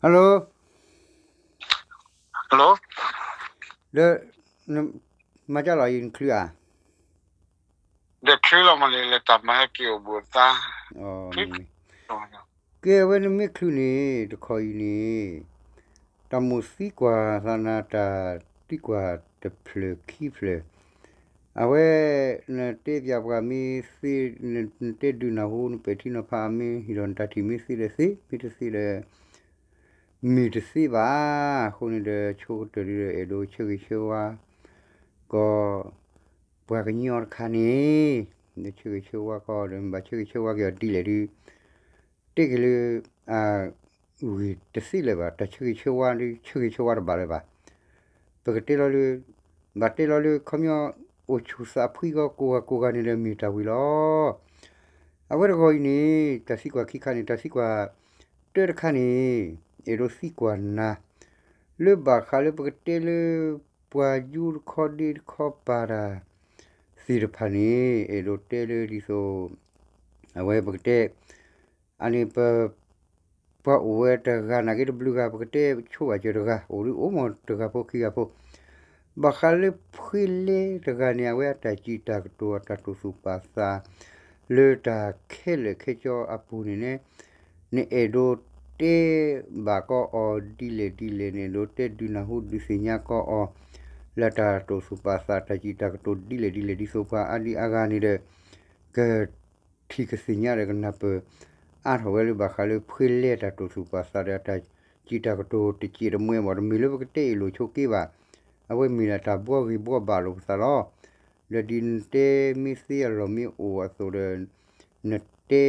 Hello, hello, ဒီး မၤကၢ်လီၤအံၤနချုးဧါ, ဒီးချုးလီၤမးန့ၣ်လဲၤတၢ်မၤဟဲက့ၤအိၣ်ဘူးအသး, ကဲဝဲနမ့ၢ်ချုးန့ၣ် တခီအံၤန့ၣ် တၢ်မိၣ်သံကွၢ်သးနၤ တၢ်သံကွၢ်တဖျၢၣ်ခံဖျၢၣ်, အဝဲ နတဲပၠးပှၤမ့ၢ်သ့, နတဲဒုးနၢ်ဟူ နပဲာ်ထံနီၤဖးမ့ၢ်ဟံးဒီးနတၢ်ထံၣ်မ့ၢ်သ့ဒီးသ့, မ့ၢ်တသ့ဒီး မ့ၢ်တသ့ဘၣ်. အဃိန့ၣ်ဒီး ဆိကတၢၢ်ဒ်ဒီး အဲၣ်ဒိးဆၢဂ့ၤဆၢဝါ ကီး ပှၤကညီတခါန့ၣ်, နဆၢဂ့ၤဆၢဝါကီးဒီး နဘၣ်ဆၢဂ့ၤဆၢဝါက့ၤအီၤဒ်လဲၣ်ဒုး တဲက့ၤလၢ ဂ့ၢ်တသ့လၢၤဘၣ်, တၢ်ဆၢဂ့ၤဆၢဝါဒုး ဆၢဂ့ၤဆၢဝါတဘၣ်လၢၤဘၣ်. ပကတဲလီၤလၢ ဘၣ်တဲလီၤလၢ ခီပညီ အိၣ်ဆူၣ်သးဖှံကီး ကိးဂၤကိးဂၤန့ၣ်ဒီး မ့ၢ်တၢ်ဝံၤလီၤ. အဝဲတဂီၤအံၤန့ၣ် တၢ်သံကွၢ်ခံခါန့ၣ် တၢ်သံကွၢ်တၢတခါန့ၣ် အဲၣ်ဒိးသံကွၢ်နၤ လၢဘၣ်ဃးလၢပကတဲလၢ ပှၤယူတခီဒ့တခီပာ်တၢ် သ့ၣ်တဖၣ်န့ၣ် အဲၣ်ဒိးတဲလၢဒ်သိး အဝဲပကတဲ အန့ၣ်ပ ပှၤအိၣ်ဝဲတဂၤနာ်က့တဘျုးဂၤ ပကတဲဆိဘၣ်စၢၤတဂၤ အိၣ်ဒုးအိၣ်မ့ၢ်တဂၤဖိခံဂၤဖိ ဘၣ်ဃးလၢဖှ့လဲတဂၤန့ၣ် အဝဲအတၢ်စံးတၢ်ကတိၤ အတၢ်တိာ်သူၣ်ပာ်သး လၢတၢ်ခဲလၢာ်ခဲဆ့အပူၤန့ၣ်န့ၣ် နအဲၣ်ဒိးတဲဘၣ်ကီးအီၤဒ်လဲၣ်ဒ်လဲၣ်န့ၣ် အဲၣ်ဒိးတဲဒုးနၢ်ဟူဒုးသ့ၣ်ညါကီးအီၤ လၢတၢ်တိာ်သူၣ်ပာ်သး တၢ်စံးတၢ်ကတိၤဒ်လဲၣ်ဒ်လဲၣ် ဒ်သိးပှၤအါဒံအါဂၤန့ၣ်ဒီး က ထံၣ်ကသ့ၣ်ညါဒီးကနၢ်ပၢၢ် အါထီၣ်ဝဲလၢဘၣ်ဃးလၢဖှ့လဲတၢ်တိာ်သူၣ်ပာ်သးဒီးအတၢ်စံးတၢ်ကတိၤတစဲးတမှဲဘၣ် တမ့ၢ်လၢပကတဲအ့ၣ်လိာ်ဆိးက့ဘၣ်. အဝဲမ့ၢ်ဒၣ်တၢ်ဘှီဂ့ၤဘှီဘၣ်လိာ်ပသးလီၤ. ဒီးဒ်နတဲမ့ၢ်သ့အလီၢ်မ့ၢ်အိၣ်အသိးဒီး နတဲ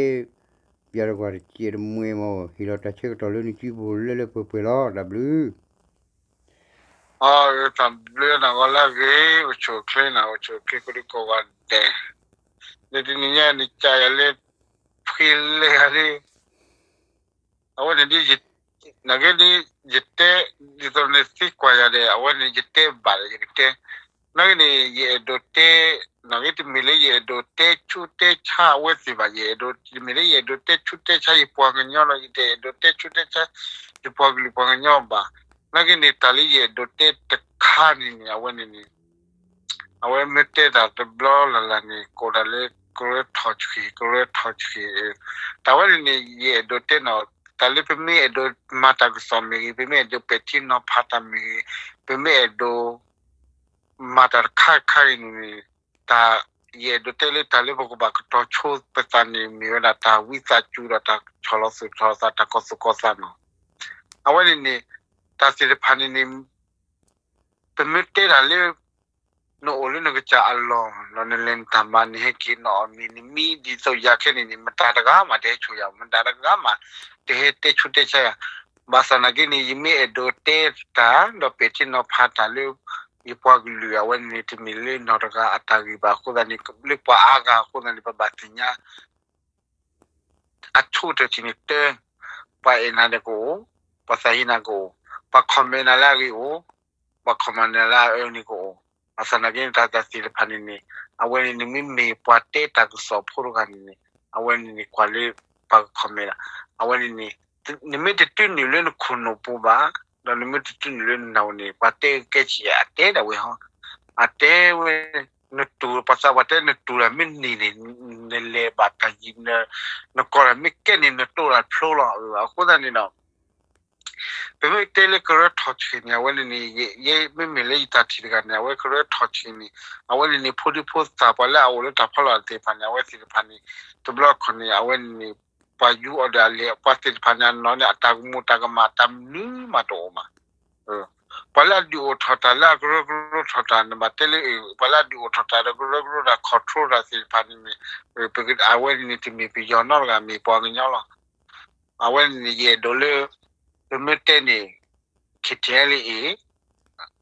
ပၠးတကွၢ်တစဲးတမှဲမ့ၢ် ဟ့ၣ်လီၤတၢ်ဆၢကတီၢ်လၢနစုပူၤလၢလၢပှဲၤပှဲၤလီၤ. တၢ်ဘျုး အတၢ်ဘျုးနၤဂီၤလၢအဂ့ၤ အိၣ်ဆူၣ်အိၣ်ချ့နၤ အိၣ်ဆူၣ်အိၣ်ချ့ကိးဒံကိးဂၤဒဲး, လၢတနံၤညါနကးယၤလၢ ဖှ့လဲဂၤလံ, အဝဲန့ၣ်ဒ် နဂ့ၢ်ဒ် ယတဲ ဒ်သိးနသံကွၢ်ယၤဒီး အဝဲန့ၣ်ယတဲဘၣ်ဒီးယကတဲ, နဂ့ၢ်န့ၣ် ယအဲၣ်ဒိးတဲ နဂ့ၢ်တမ့ၢ်လၢယအဲၣ်ဒိးတဲဆူးတဲဆါအဝဲသ့ၣ်ဘၣ်, ယအဲၣ်ဒိး တမ့ၢ်လၢယအဲၣ်ဒိးတဲဆူးတဲဆါယပှၤကညီလီၤ, ယတအဲၣ်ဒိးတဲဆူးတဲဆါ ယပှၤကလုာ်ပှၤကညီဘၣ်. နဂ့ၢ်န့ၣ် တၢ်လၢယအဲၣ်ဒိးတဲတခါန့ၣ်န့ၣ် အဝဲန့ၣ်န့ၣ် အဝဲမ့ၢ်တဲတၢ်တဘျီလၢ်လၢ်န့ၣ် ကိးဒၣ်လၢကရၢထီၣ်ဆှံ ကရၢထီၣ်ဆှံ, တၢ်ဝဲန့ၣ်န့ၣ် ယအဲၣ်ဒိးတဲနီၤ တၢ်လၢပမ့ၢ်အဲၣ်ဒိးမၤတၢ်ကစီၣ်မ့ၢ်ဂ့ၤ, ပမ့ၢ်အဲၣ်ဒိးပဲာ်ထံနီၤဖးတၢ်မ့ၢ်ဂ့ၤ, ပမ့ၢ်အဲၣ်ဒိး မၤတၢ်တခါခါအံၤန့ၣ်န့ၣ် တၢ် ယအဲၣ်ဒိးတဲလၢတၢ်လၢပကဘၣ်ကတီၤဆိပသးန့ၣ် မ့ၢ်ဝဲဒၣ်တၢ်ဝံသးစူၤဒီးတၢ်ဆီၣ်လီၤသူၣ်ဆီၣ်လီၤသး တၢ်ကီၤသူၣ်ကီၤသးနီၤ. အဝဲန့ၣ်န့ၣ် တၢ်သ့ၣ်တဖၣ်န့ၣ်န့ၣ် ပမ့ၢ်တဲတၢ်လၢ နအိၣ်လၢနကစၢ်အလီၢ် ဒီးနလဲၤနတၢ်မၤ နဟဲက့ၤနီၣ်အီၤမ့ၢ် နမံဒ်သိးယၤခဲန့ၣ်န့ၣ် မတၤတဂၤမးတဟဲဆိၣ်ယၤ, မတၤတဂၤမး တဟဲတဲဆူးတဲဆါယၤ. ဘၣ်ဆၣ်နာ်က့န့ၣ် ယမ့ၢ်အဲၣ်ဒိးတဲတၢ် ဒီးပဲာ်ထံနီၤဖးတၢ်လၢ ယပှၤကလုာ်အဝဲန့ၣ် တမ့ၢ်လၢနီၢ်တဂၤအတၢ်ဂ့ၢ်ဘၣ်အဃိသတးန့ၣ် လၢပှၤအါဂၤအဃိသတးန့ၣ် ပဘၣ်သ့ၣ်ညါ အဆိကတၢၢ်ထံၣ်န့ၣ်တၢ်, ပှၤအဲၣ်နၤန့ၣ်ကအိၣ်, ပှၤသးဟ့နၤကအိၣ်, ပှၤ comment နၤလၢအဂ့ၤအိၣ်, ပှၤ comment နၤလၢအအၢန့ၣ်ကအိၣ်. ဘၣ်ဆၣ်နာ်က့န့ၣ် တၢ်သ့ၣ်တဖၣ်န့ၣ်န့ၣ် အဝဲန့ၣ်န့ၣ် မ့မ့ၢ်ပှၤတဲတၢ်ကစီၣ်ဖိတဂၤန့ၣ်န့ၣ် အဝဲန့ၣ်န့ၣ် ကွၢ်လၢပှၤက comment ဒၣ်, အဝဲန့ၣ်န့ၣ် နမ့ၢ်တတုၤနုာ်လၢနခိၣ်နူာ်ပူၤဘၣ်, ဒီးနမ့ၢ်တတုၤနုာ်လၢနနၢ်အိၣ်န့ၣ် ပှၤတဲကဲဆံးအတဲဒၣ်ဝဲဟီ, အတဲဝဲ နတူၢ် ပှၤသးပှၢ်တဲနတူၢ်တၢ်မ့ၢ်န့ၢ်န့ၣ် နလဲၤဘၣ်တၢ်ယံၤ, နကီၢ်တၢ်မ့ၢ်ကဲန့ၣ် နတိၢ်တၢ်ဖျိလီၤ. အဃိသတးန့ၣ်ဒီး ပမ့ၢ်တဲလၢကရၢထီၣ်ဆှံန့ၣ် အဝဲန့ၣ်န့ၣ် ယမ့မ့ၢ်လၢယတၢ်ထံၣ်တဂၤန့ၣ် အဝဲကရၢထီၣ်ဆှံန့ၣ် အဝဲန့ၣ်န့ၣ် ဖိဒံဖိသၣ် ပှၤလၢအအိၣ်လၢတၢ်ဖီလာ်သ့ၣ်တဖၣ်န့ၣ် အဝဲသ့ၣ်တဖၣ်န့ၣ် တဘျီခီန့ၣ် အဝဲန့ၣ်န့ၣ် ပှၤယူအီၤဒီးအလဲၤ ပှၤသ့ၣ်တဖၣ်န့ၣ် အနီၢ်န့ၣ် အတၢ်ကမူၤတၢ်ကမၣ်တၢ်မနုၤမးတအိၣ်မး ပှၤလၢအဒုးအိၣ်ထီၣ်တၢ်လၢအကရၢကရိထီၣ်တၢ်န့ၣ် ဘၣ်တဲလၢ ပှၤလၢအဒုးအိၣ်ထီၣ်တၢ်ဒီးကရၢကရိတၢ် control တၢ်သ့ၣ်တဖၣ်န့ၣ်န့ၣ် အဝဲန့ၣ်န့ၣ် တမ့ၢ်ပယီၤနီတဂၤ မ့ၢ်ပှၤကညီလီၤ. အဝဲန့ၣ်န့ၣ် ယအဲၣ်ဒိးလၢ ပမ့ၢ်တဲန့ၣ် KTLA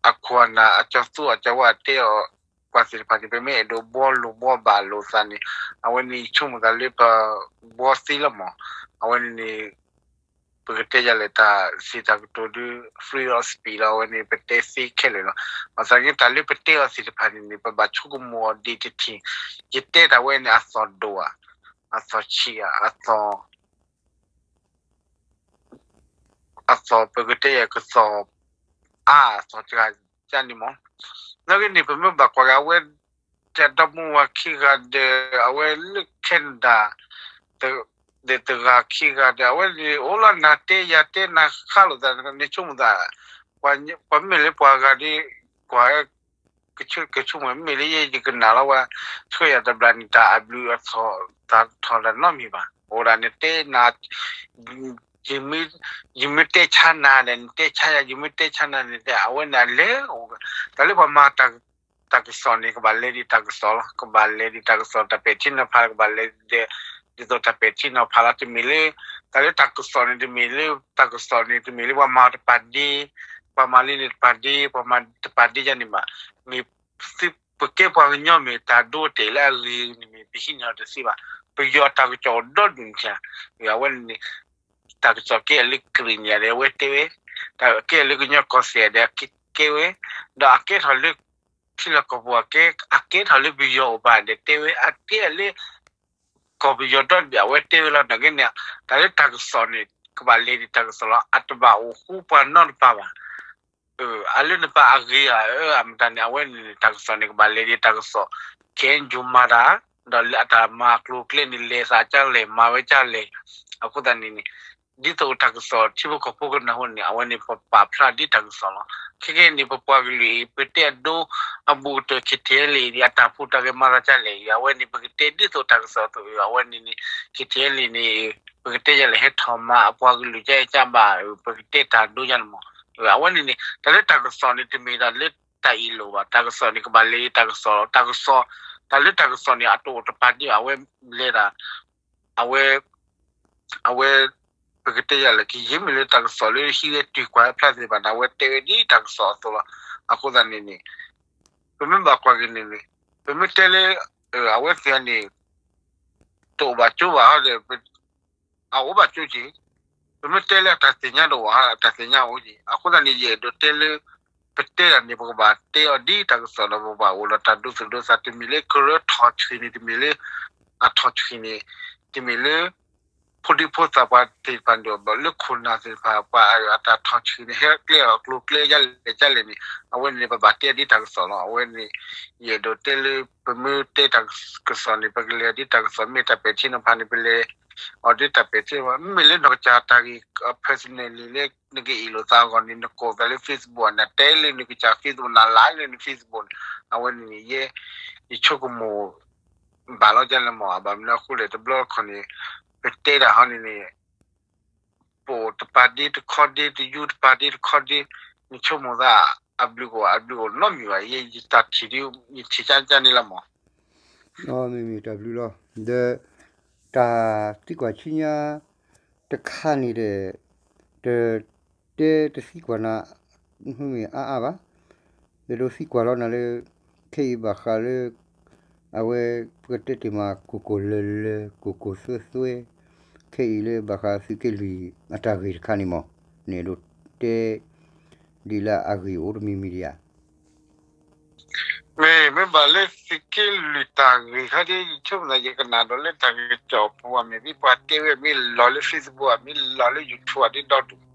အခိၣ်အနၢ် အကၠီသူအကၠီဝါတဲအီၤ ပှၤသ့ၣ်တဖၣ်န့ၣ် ပမ့ၢ်အဲၣ်ဒိးဘှီလိာ်ဘှီဘၣ်လိာ်သးန့ၣ် အဝဲန့ၣ်ဆိကမိၣ်သးလၢပဘှီသ့လီၤမး. အဝဲန့ၣ်န့ၣ် ပကတဲယၤလဲၣ် တၢ်စံးတၢ်ကတိၤဒုး free of speech လီၤ. အဝဲန့ၣ် ပတဲသ့ခဲလၢာ်လီၤ. ဘၣ်ဆၣ်န့ၣ်တၢ်လၢပတဲအီၤသ့ၣ်တဖၣ်န့ၣ်န့ၣ် ပဘၣ်ဆိကမိၣ်အီၤဒ်တထံၣ်, ယတဲတၢ်ဝဲန့ၣ် အသီၣ်ဒိၣ်ဧါ, အသီၣ်ဆံးဧါ, အသီၣ် ပကတဲယၤကသီၣ် အါသီၣ်တဂၤန့ၣ်မး. နာ်က့န့ၣ် ပမ့ၢ်ဘၣ်ကွၢ်က့ၤ အဝဲ တၢ်ဒီမါဝၤခံဂၤဒီး အဝဲလၢ Canada ဒီးတဂၤခံဂၤဒီး အဝဲန့ၣ် အိၣ်လီၤနၤတဲယၤတဲနၤဃၣ်လိာ်သးန့ၣ် ဆိကမိၣ်သး ပှၤမ့ၢ်လၢပှၤဂၤဒီး ကွၢ် ကဆိကမိၣ် မ့ၢ်လၢယဲယကနၣ်လီၤဝဲ ဆှၢယၤတဘျီန့ၣ် တၢ်အဘျုးအသီၣ် တၢ်ထီၣ်တၢ်နီတမံၤဘၣ်. အိၣ်ဒၣ်န့ၣ်တဲနၤ ယမ့ၢ်တဲဆါနၤဒီး နတဲဆါယၤ ယမ့ၢ်တဲဆါနၤန့ၣ် တဲအဝဲန့ၣ်အလဲၤ တၢ်လၢပှၤမၤတၢ်ကစီၣ်န့ၣ် ကဘၣ်လဲၤဒံးတၢ်ကစီၣ်လီၤ. ကဘၣ်လဲၤဒံးတၢ်ကစီၣ် တၢ်ပဲာ်ထံနီၤဖး ကဘၣ်လဲၤဒ်သိးတၢ်ပဲာ်ထံနီၤဖးလီၤ. တမ့ၢ်လၢ တၢ်လၢတၢ်ကစီၣ်န့ၣ် တမ့ၢ်လၢ တၢ်ကစီၣ်န့ၣ် တမ့ၢ်လၢပှၤမၤတပာ်ဒ့ ပှၤမၤလံန့ၣ်တပာ်ဒ့ ပှၤမၤတပာ်ဒ့ယါန့ၣ်ဘၣ်. မ့ၢ်သုပကဲပှၤကညီမ့ၢ်တၢ်ဒိတဲာ်လၢအဂ့ၤန့ၣ်မ့ၢ် ပဟံးန့ၢ်အီၤတသ့ဘၣ်. ပယီၤတၢ်ကစီၣ်ဒိၣ်ဒိၣ်န့ၣ် အဝဲန့ၣ် တၢ်ကစီၣ်ကဲလၢကရံၣ်နံၤဒီး အဝဲတဲဝဲ, တၢ်ကဲလၢကညီကီၢ်စဲၣ်ဒီး ကဲဝဲ, ဒီးအကဲထီၣ်လၢ ထံလီၢ်ကီၢ်ပူၤ အကဲထီၣ်လၢပယီၤအိၣ်ဘၣ်ဒီးတဲဝဲ, အကဲလၢ ကီၢ်ပယီၤဒီဘ့ၣ် အဝဲတဲဝဲလီၤ. နာ်က့န့ၣ် တၢ်လၢတၢ်ကစီၣ်န့ၣ် ကဘၣ်လဲၤဒံးတၢ်ကစီၣ်လီၤ. အတဘၣ်အိၣ်ဃူပှၤနီတပၤဘၣ်. အလၢနပာ်အဂ့ၤဧါ အၢ အမတၤန့ၣ် အဝဲန့ၣ် တၢ်ကစီၣ်န့ၣ် ကဘၣ်လဲၤဒံးတၢ်ကစီၣ် ခဲအံၤယိၤမၤတၢ်, ဒီးလၢအတၢ်မၤကျိၤကျဲန့ၣ် လဲၤသးကလဲၣ် မၤဝဲကလဲၣ်. အဃိသတးန့ၣ်န့ၣ် ဒ်သိးထံဖိကီၢ်ဖိကနၢ်ဟူန့ၣ် အဝဲန့ၣ် ပပာ်ဖျါဒ်တၢ်ကစီၣ်လီၤ. ခဲကနံၣ်န့ၣ် ပပှၤကလုာ်အံၤ ပတဲအဒိ အဘူးကတၢၢ် ခဲထံလံန့ၣ် အတၢ်ဖူးတၢ်ဂဲၤမၤသးကလဲၣ်အံၤ အဝဲန့ၣ် ပကတဲဒ်သိးတၢ်ကစီၣ်အသိး အဝဲန့ၣ်န့ၣ် ခဲထံလံန့ၣ် ပကတဲယလဲၣ် ဟဲထီၣ်မၤအပှၤကလုာ်ကဲကဘၣ် ပကတဲတၢ်ဒိယါန့ၣ်မး. အဝဲန့ၣ်န့ၣ် တၢ်လၢတၢ်ကစီၣ်န့ၣ် တမ့ၢ်တၢ်လၢတၢ်အ့ၣ်လိာ်ဘၣ်. တၢ်ကစီၣ်န့ၣ် ကဘၣ်လဲၤတၢ်ကစီၣ်, တၢ်ကစီၣ်, တၢ်လၢတၢ်ကစီၣ်န့ၣ် အတအိၣ်တပာ်ဒ့ဘၣ် အဝဲလဲၤတၢ် အဝဲ အဝဲ ပကတဲယလဲၣ် ကယံာ်မ့ၢ်လၢတၢ်ကစီၣ်လၢဟံးဝဲတုၤကွၢ်ဖျါသ့ၣ်တဖၣ်န့ၣ် အဝဲတဲဝဲဒ်တၢ်ကစီၣ်အသိးလီၤ. အဃိသတးန့ၣ်န့ၣ် ပမ့ၢ်ဘၣ်ကွၢ်က့ၤန့ၣ်န့ၣ် ပမ့ၢ်တဲလၢ အဝဲသ့ၣ်န့ၣ် တအိၣ်ဘၣ်ကၠိဘၣ်ဒီး အအိၣ်ဘၣ်ကၠိက့ၤ, ပမ့ၢ်တဲလၢအတၢ်သ့ၣ်ညါတအိၣ်ဘၣ် အတၢ်သ့ၣ်ညါအိၣ်က့ၤ. အဃိသတးန့ၣ် ယအဲၣ်ဒိးတဲလၢ ပတဲတၢ်န့ၣ် ပကဘၣ်တဲအီၤဒ်တၢ်ကစီၣ်ဒီး ပကဘၣ်အိၣ်ဒီးတၢ်ဒိသူၣ်ဒိသး တမ့ၢ်လၢကရၢထီၣ်ဆှံန့ၣ် တမ့ၢ်လၢ အထီၣ်ဆှံန့ၣ် တမ့ၢ်လၢ ဖိဒံဖိသၣ်ပှၤသ့ၣ်တဖၣ်န့ၣ် လၢခိၣ်နၢ်သ့ၣ်တဖၣ် ပှၤအတၢ်ထီၣ်ဆှံန့ၣ် ဟဲကျဲအီၤကျိၤကျဲယါလဲၣ်ကလဲၣ်န့ၣ် အဝဲန့ၣ် ပဘၣ်တဲဒ်တၢ်ကစီၣ်လီၤ. အဝဲန့ၣ် ယအဲၣ်ဒိးတဲလၢ ပမ့ၢ်တဲတၢ်ကစီၣ်န့ၣ် ပကလဲၤဒ်တၢ်ကစီၣ် မ့ၢ်တၢ်ပဲာ်ထံနီၤဖးန့ၣ် ပလဲၤအီၤဒ်တၢ်ပဲာ်ထံနီၤဖး မ့မ့ၢ်လၢနီၢ်ကစၢ်တၢ်ဂ့ၢ် personally လၢနကအဲၣ်လိာ်သးအဂီၢ်န့ၣ် နကိးသးလၢ Facebook န့ၣ် တဲလၢနကစၢ် Facebook န့ၣ် လၢလၢန Facebook န့ၣ် အဝဲန့ၣ်န့ၣ် ယဲ ယဆိကမိၣ် ဘၣ်လီၤဒ်လဲၣ်မး ဘၣ်မနုၤအဃိလဲၣ် တဘျီတခီၣ်န့ၣ် ပတဲတၢ်ဟီန့ၣ်န့ၣ် ပအိၣ်တပာ်ဒ့တခီဒ့ တယူတပာ်ဒ့တခီဒ့ နဆိကမိၣ်သး အဘျုးကအိၣ် အဘျုးအိၣ်နီတမံၤဘၣ် ယဲယတၢ်ထံၣ်ဒ် ယထံၣ်ကၠၢကၠၢန့ၣ်လီၤမး. မ့မ့ၢ်တၢ်ဘျုးလီၤ. ဒီး တၢ်သံကွၢ်ဆူညါ တခါန့ၣ်ဒီး တ တဲတသံကွၢ်နၤ မ့ၢ်အါအါဘၣ်. ယဒိးသံကွၢ်လီၤနၤလၢ ခဲအံၤဘၣ်ဃးလၢ အဝဲ ပကတဲတ့ၢ်မး ကိၢ်ကိၢ်လၢၤလၢၤ ကိၢ်ကိၢ်သွဲသွဲ ခဲအံၤလၢဘၣ်ဃးသုးက့လွံၢ်အတၢ်ဂ့ၢ်တခါန့ၣ်မး နအဲၣ်ဒိးတဲ ဒ်လၢအဂ့ၢ်အိၣ်တမံၤမံၤဒံးဧါ. မ့ၢ် မ့ၢ်ဘၣ်လၢသုးက့လွံၢ်တၢ်ဂ့ၢ်ခါဒ် ယဆိကမိၣ်သး ယကနၣ်ဒီးလၢတၢ်ကစီၣ်ပူၤ မ့ၢ်ဒ်ပှၤတဲဝဲ မ့ၢ်လီၤလၢ Facebook မ့ၢ်လီၤလၢ YouTube ဒ်ဒီဒူၣ်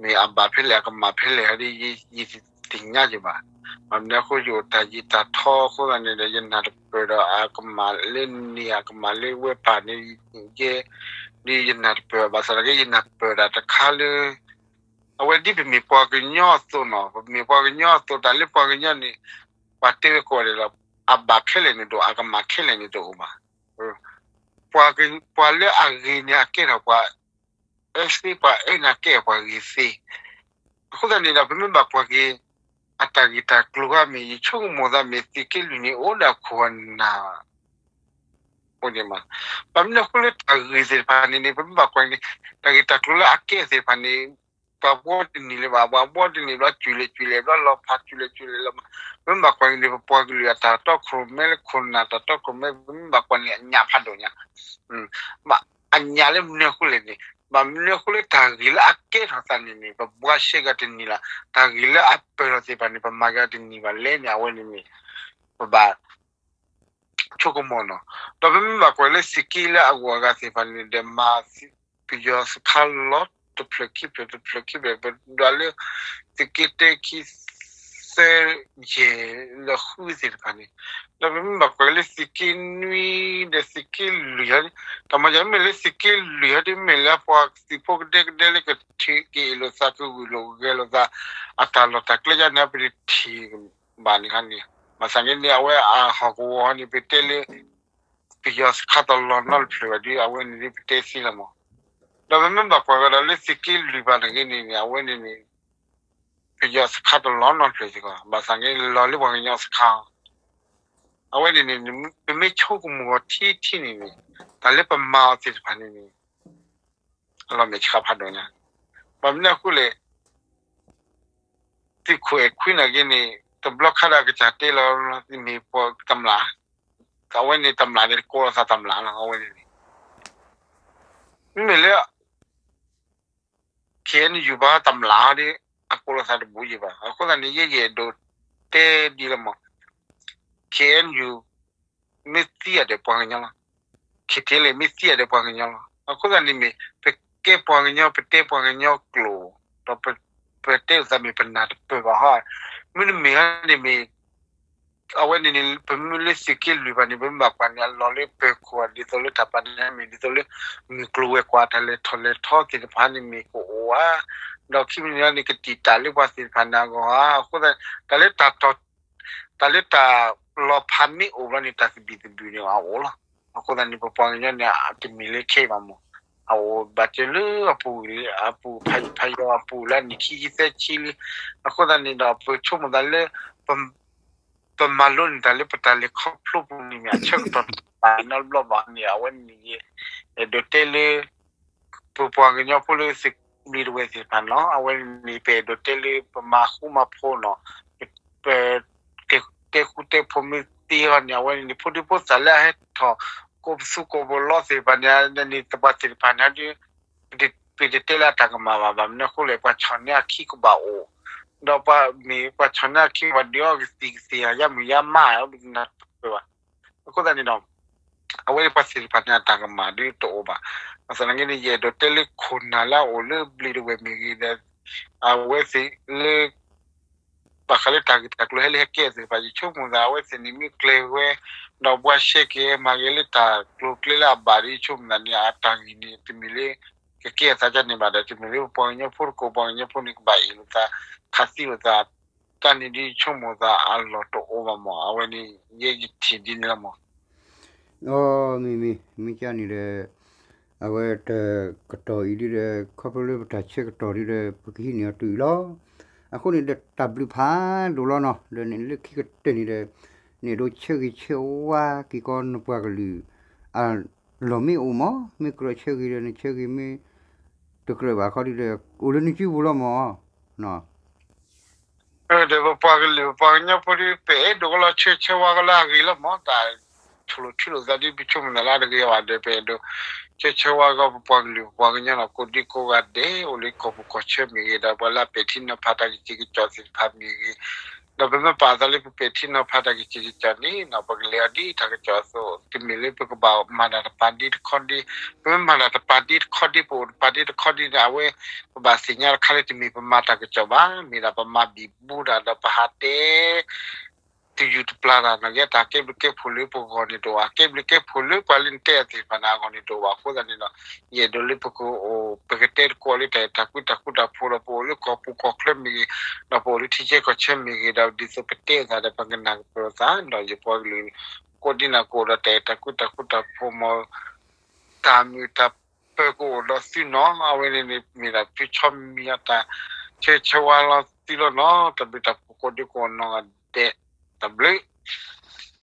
မ့ၢ်အဘၣ်ဖဲလဲၣ် အကမၣ်ဖဲလဲၣ် ဒ်ယတသ့ၣ်ညါက့ၤဘၣ်. ဘၣ်မနုၤအဃိ ယအိၣ်တၢ်ယံာ်တၢ်ထီအဃိသတးန့ၣ်ဒီး ယနၢ်တပၢၢ်ဒီးအကမၣ်လၢန့ၣ် အကမၣ်လၢဝဲပၢ်န့ၣ် ယဲ ဒ်ယနၢ်တပၢၢ် ဘၣ်ဆၣ်သနာ်က့ ယနၢ်ပၢၢ်ဒၣ်တခါလၢ အဝဲဒ်ပမ့ၢ်ပှၤကညီအသိးနီၤ ပမ့ၢ်ပှၤကညီအသိး တၢ်လၢပှၤကညီန့ၣ် ပှၤတဲဝဲကိးဂၤဒဲးလီၤ အဘၣ်ခဲလၢာ်န့ၣ်တအိၣ် အကမၣ်ခဲလၢာ်န့ၣ်တအိၣ်ဘၣ်. ပှၤ ပှၤလၢအဂ့ၤန့ၣ် အကဲထီၣ်ပှၤအၢသ့ ပှၤအၢန့ၣ် အကဲထီၣ်ပှၤဂ့ၤသ့. အဃိသတးန့ၣ်ဒီး ပမ့ၢ်ဘၣ်ကွၢ်က့ၤ အတၢ်ဂ့ၢ်တၢ်ကျိၤခါမ့ၢ် ယဆိကမိၣ်သးမ့ၢ် သုးက့လွံၢ်န့ၣ် အိၣ်ဒီးခိၣ်နၢ် အိၣ်ဒံးမး. ဘၣ်မနုၤအဃိလၢတၢ်ဂ့ၢ်သ့ၣ်တဖၣ်န့ၣ်န့ၣ် ပမ့ၢ်ဘၣ်ကွၢ်န့ၣ် တၢ်ဂ့ၢ်တၢ်ကျိၤလၢအကဲသ့ၣ်တဖၣ်န့ၣ် ပှၤဘှီတန့ၢ်လၢၤဘၣ် ပှၤဘှီတန့ၢ်ဘျီ စူၢ်လဲၤစူၢ်လဲၤဘျီ လီၤဖးစူၢ်လဲၤစူၢ်လဲၤလီၤ. ပမ့ၢ်ဘၣ်ကွၢ်န့ၣ် ပပှၤကလုာ်အတၢ်တီခိၣ်ရိၣ်မဲလၢခိၣ်နၢ်တၢ်တီခိၣ်ရိၣ်မဲ ပမ့ၢ်ဘၣ်ကွၢ်န့ၣ် အညၣ်ဖးဒိၣ်ညါ အညၣ်လၢမနုၤအဃိလဲၣ်န့ၣ် ဘၣ်မနုၤအဃိလၢတၢ်ဂ့ၢ်လၢအကဲထီၣ်သးန့ၣ်န့ၣ် ပဘှါရှဲကတန့ၢ်လၢၤ တၢ်ဂ့ၢ်လၢအပၢၢ်ထီၣ်သ့ၣ်တဖၣ်န့ၣ် ပမၤကတန့ၢ်ဘၣ်လဲၣ်န့ၣ် အဝဲန့ၣ်န့ၣ် ပဘၣ် ဆိကမိၣ်နီၤ. ဒီးပမ့ၢ်ဘၣ်ကွၢ်လၢသုးက့လၢအဂုၤအဂၤသ့ၣ်တဖၣ်န့ၣ်ဒီး မၤပယီၤစခါလီၤ တဖျၢၣ်ခံဖျၢၣ် တဖျၢၣ်ခံဖျၢၣ် ပဒွးလၢ သုးက့တၢ ခံ သၢ ယဲၢ် လၢဃုသ့ၣ်တဖၣ်န့ၣ်, ဒီးပမ့ၢ်ဘၣ်ကွၢ်လၢသုးက့နွံ ဒီးသုးက့လွံၢ်ဟီ, တၢ်မၤယၤမ့ၢ်လၢသုးက့လွံၢ်ဟီဒ် မ့ၢ်လၢပှၤသုးဖိကဒဲကဒဲလၢကထံၣ်က့ၤအ့ၣ်လိာ်သး ကဂုာ်လိာ်ဂဲၤလိာ်သး အတၢ်လီၢ်တၢ်ကျဲယါန့ၣ် ပတထံၣ်ဘၣ်န့ၣ်ခါန့ၣ်, ဘၣ်ဆၣ်န့ၣ် အဝဲအဟီၣ်ကဝီၤန့ၣ် ပတဲလၢ ပယီၤစခါတလီၢ်နီတဖျၢၣ်ဘၣ်ဒီး အဝဲန့ၣ်ဒ်ပတဲသ့လီၤမး. ဒီးပမ့ၢ်ဘၣ်ကွၢ်ကဒီးလၢသုးက့လွံၢ်ဘၣ်န့ၣ်ဂ့ၤန့ၣ်န့ၣ် အဝဲန့ၣ်န့ၣ် ပယီၤစခါတလီၢ်နီတဖျၢၣ်စ့ၢ်ကီး ဘၣ်ဆၣ်န့ၣ်လီၤလၢပှၤကညီစခါ အဝဲန့ၣ်န့ၣ် ပမ့ၢ်ဆိကမိၣ်အီၤထံထံန့ၣ်န့ၣ် တၢ်လၢပမၤအီၤသ့ၣ်တဖၣ်န့ၣ်န့ၣ် အလီၤမဲာ်ဆှးဖးဒိၣ်ညါ, ဘၣ်မနုၤအဃိလဲၣ် သုးခိၣ်အဲၣ်ခွံနာ်က့န့ၣ် တဘျီခါဒီးအကစၢ်တဲလီၤ မ့ၢ်ပှၤတမျၢ်, အဝဲန့ၣ်တမျၢ်န့ၣ် တကိးလိာ်သးတမျၢ်လီၤ အဝဲန့ၣ်န့ၣ်, မ့မ့ၢ်လၢ ခ့ၣ်အဲၣ်ယူၣ် ဘၣ်တမျၢ်ဒီး အကိးလိာ်သးတဘူးယံၤဘၣ်. အဃိသတးန့ၣ် ယဲယအဲၣ်ဒိးတဲဒ်လီၤမး, ခ့ၣ်အဲၣ်ယူၣ် မ့ၢ်သံအီၤဒီးပှၤကညီလီၤ. ခ့ၣ်ထံးလ့ၣ် မ့ၢ်သံအီၤဒီးပှၤကညီလီၤ. အဃိသတးန့ၣ်မ့ၢ် ပကဲပှၤကညီ ပတဲပှၤကညီကျိာ် ဒီး ပတဲလိာ်သးမ့ၢ်ပနၢ်တပၢၢ်ဘၣ်ဟီ, မ့တမ့ၢ်ဟီန့ၣ်မ့ၢ် အဝဲန့ၣ်န့ၣ် ပမ့ၢ်လၢသုးက့လွံၢ်ဘၣ်န့ၣ် ပမ့ၢ်ဘၣ်ကွၢ်န့ၣ် အလီၢ်လၢပၢၤခိၣ် ဒ်သိးလၢတၢ်ပာ်န့ၣ်မ့ၢ် ဒ်သိးလၢ မုၢ်ကျိၤဝဲၤကွာ်တၢ်လဲၤထီၣ်လဲၤထီသ့ၣ်တဖၣ်န့ၣ်မ့ၢ်ကအိၣ်ဧါ, ဒီးခံမံၤန့ၣ်န့ၣ် ကတံာ်တာ်လၢပှၤသ့ၣ်တဖၣ်န့ၣ်အဂီၢ်ဧါ. အဃိသတး တၢ်လၢတၢ်တီ တၢ်လၢတၢ်လီၤဖးမ့ၢ်အိၣ်ဘျီန့ၣ် တၢ်သဘံၣ်သဘုၣ်န့ၣ်အအိၣ်လီၤ. အဃိသတးန့ၣ် ပပှၤကညီန့ၣ် တမ့ၢ်လၢခဲအံၤဘၣ်မး, အအိၣ်ဘၣ်စၢၤလၢအပူၤ အပူၤဖးယံၤဖးယီၤအပူၤလၢအနံၣ်ခံဆံသၢဆံလံ. အဃိသတးန့ၣ်ဒီး ပဆိကမိၣ်သးလၢ ပမၤလိန့ၢ်တၢ်လၢပတၢ်လဲၤခီဖျိပူၤန့ၣ်မ့ၢ် အဆၢကတီၢ်တဘၣ်နီတဘျီဘၣ်န့ၣ် အဝဲန့ၣ် ယအဲၣ်ဒိးတဲလၢ ပပှၤကညီဖိလၢသုးက့လွံၢ်တဝဲၢ်သ့ၣ်တဖၣ်န့ၣ်လီၤ. အဝဲန့ၣ် ပအဲၣ်ဒိးတဲလၢပမၤဃူမၤဖိးန့ၣ်, ပ တဲဃူတဲဖိးမ့ၢ်သ့အီၤန့ၣ် အဝဲန့ၣ်န့ၣ် ဖိဒံဖိသၣ်လၢအဟဲထီၣ်ကိးပသူကိးပလီသ့ၣ်တဖၣ်န့ၣ် န့ၣ် ပှၤသ့ၣ်တဖၣ်န့ၣ်ဒီး ပတတဲလၢအတၢ်ကမၣ်ဘၣ်. ဘၣ်မနုၤအဃိလဲၣ် ပှၤဆီၣ်န့ၢ်အခံကဘၣ်အိၣ်, ဒီးပှၤမ့ၢ်ပှၤဆီၣ်န့ၢ်အခံကဘၣ်ဒုးအီကသံၣ်ကသ့ဧါ ယါမုၢ်ယါမး ပတနၢ်ပၢၢ်ဘၣ်. အဃိသတးန့ၣ်ဒီး အဝဲပှၤသ့ၣ်တဖၣ်န့ၣ် အတၢ်ကမၣ်ဒုးတအိၣ်ဘၣ်. ဘၣ်ဆၣ်သနာ်က့န့ၣ် ယအဲၣ်ဒိးတဲလၢခိၣ်နၢ်လၢအအိၣ်လၢဘျံးတဝဲၢ်မ့ၢ်ဂ့ၤဒီး အဝဲသ့ၣ်လၢ ဘၣ်ဃးလၢတၢ်ဂ့ၢ်တၢ်ကျိၤဟဲလၢဟဲကဲသ့ၣ်တဖၣ် ယဆိကမိၣ်သး အဝဲသ့ၣ်န့ၣ်မ့ၢ်ကျဲၤဝဲ ဒီးပှၤရှဲက့ၤမၤက့ၤလၢတၢ်ကျိၤကျဲလၢအဘၣ်ဒီး ယဆိကမိၣ်သးန့ၣ် အတၢ်ဂ့ၢ်န့ၣ် တမ့ၢ်လၢ ကကဲအသးဒ်န့ၣ်ဘၣ်ဒီး တမ့ၢ်လၢပပှၤကညီဖိတကိးပှၤကညီဖိန့ၣ် ကဘၣ်အ့ၣ်လိာ်သး ခးသံလိာ်သး တၢ်န့ၣ်ဒ်ယဆိကမိၣ်သးအလီၢ်တအိၣ်ဘၣ်မး အဝဲန့ၣ် ယဲယထံၣ်ဒ်န့ၣ်လီၤမး. မ့မ့ၢ် မ့ၢ်ကန့ၣ်ဒီး အဝဲတကတီၢ်အံၤဒ်ဒီး ခီဖျိလၢပတၢ်ဆၢကတီၢ်ဒ်ဒီး ပကဟံးန့ၢ်အီၤတုၤအံၤလီၤ. အဃိန့ၣ်ဒီးတၢ်ဘျုးဖးဒိၣ်လီၤနီၤ ဒီးန့ၣ်လၢခံကတၢၢ်န့ၣ်ဒီး န့ၣ်ဒိးဆၢဂ့ၤဆၢဝါက့ၤကီးနပှၤကလုာ် အလီၢ်မ့ၢ်အိၣ်မး မ့ၢ်ကြၢးဆၢဂ့ၤဒီး နဆၢဂ့ၤမ့ၢ်တကြၢးဘၣ်ခီဒ်ဒီး အိၣ်လၢနစုပူၤလီၤမး ဒီးပပှၤကလုာ်ပပှၤကညီဖိဒီး ပအဲၣ်ဒိးကလီၤဆၢဆၢဝါကလီၤအဂ့ၤလီၤမး တၢ်ဆိၣ်လိာ်ထူလိာ်သးဒီး ပဆိကမိၣ်သးလၢအတဂ့ၤဘၣ်ဒီး ပအဲၣ်ဒိးဆၢဆၢဝါကလီၤပပှၤကလုာ်ပပှၤကညီဒီး ကိးဒံကိးဂၤဒဲး အိၣ်လၢကီၢ်ပူၤကီၢ်ချၢမ့ၢ်ဂ့ၤ ဒီးပှၤလၢအပဲာ်ထံနီၤဖးတၢ်ကစံးကစီၣ်သ့ၣ်တဖၣ်မ့ၢ်ဂ့ၤ ဒီးပမ့ၢ်ပာ်သးလၢပပဲာ်ထံနီၤဖးတၢ်ကစံးကစီၣ်န့ၣ် ပကလဲၤအီၤဒ်တၢ်ကစီၣ်အသိး တမ့ၢ်လၢပကဘၣ်မၤတၢ်တပၤဒ့တခီဒ့ ပမ့ၢ်မၤတၢ်တပၤဒ့တခီဒ့ ပအိၣ်တပၤဒ့တခီဒ့န့ၣ် အဝဲ ပဘၣ်သ့ၣ်ညါတခါလၢတမ့ၢ်ပမၤတၢ်ကစီၣ်ဘၣ် မ့ၢ်ဒၣ်ပမၤဘံၣ်ဘုတၢ်ဒီးပဟးတဲ တယူၢ်တပျၢ်တၢ်နီၣ်ဂံၢ် တၢ်ကဲဘျုးကဲဖှိၣ်လၢပဂီၢ်န့ၣ်တအိၣ်ဘၣ် ကဲဘျုးကဲဖှိၣ်လၢပှၤလၢနတဲအီၤသ့ၣ်တဖၣ်န့ၣ်အဂီၢ်န့ၣ်တအိၣ်ဘၣ် အဃိသတးန့ၣ်ဒီး ယအဲၣ်ဒိးလၢပကအိၣ် ပကတဲသကိးလၢတၢ်အဲၣ်တၢ်ကွံတၢ်ဃူတၢ်ဖိးဒီး ပအိၣ်လၢကီၢ်ပူၤကီၢ်ချၢမ့ၢ်ဂ့ၤ ဒီးပအိၣ်လၢထံဆၢကီၢ်ဆၢမ့ၢ်ဂ့ၤ ဒီးဒ်သိးပတဲအသးဒီးပကနၢ်ကပၢၤအသး ဒီးယပှၤကလုာ် ကိးဒံနီၢ်ကအိၣ်ဒီးတၢ်အဲၣ်တၢ်ကွံတၢ်ဃူတၢ်ဖိးမး တၢ်မုာ်တၢ်ပၢၤကအိၣ်ဒီးသုနီၢ် အဝဲန့ၣ်န့ၣ် မ့ၢ်ဒၣ်ဖုဆီမံၤအတၢ်ဆၢဆၢဝါလီၤသုလီၤနီၢ် တၢ်ဘျုးတၢ်ဖှိၣ်ကိးဒံကိးနီၢ်ဂၤဒဲး တၢ်ဘျုး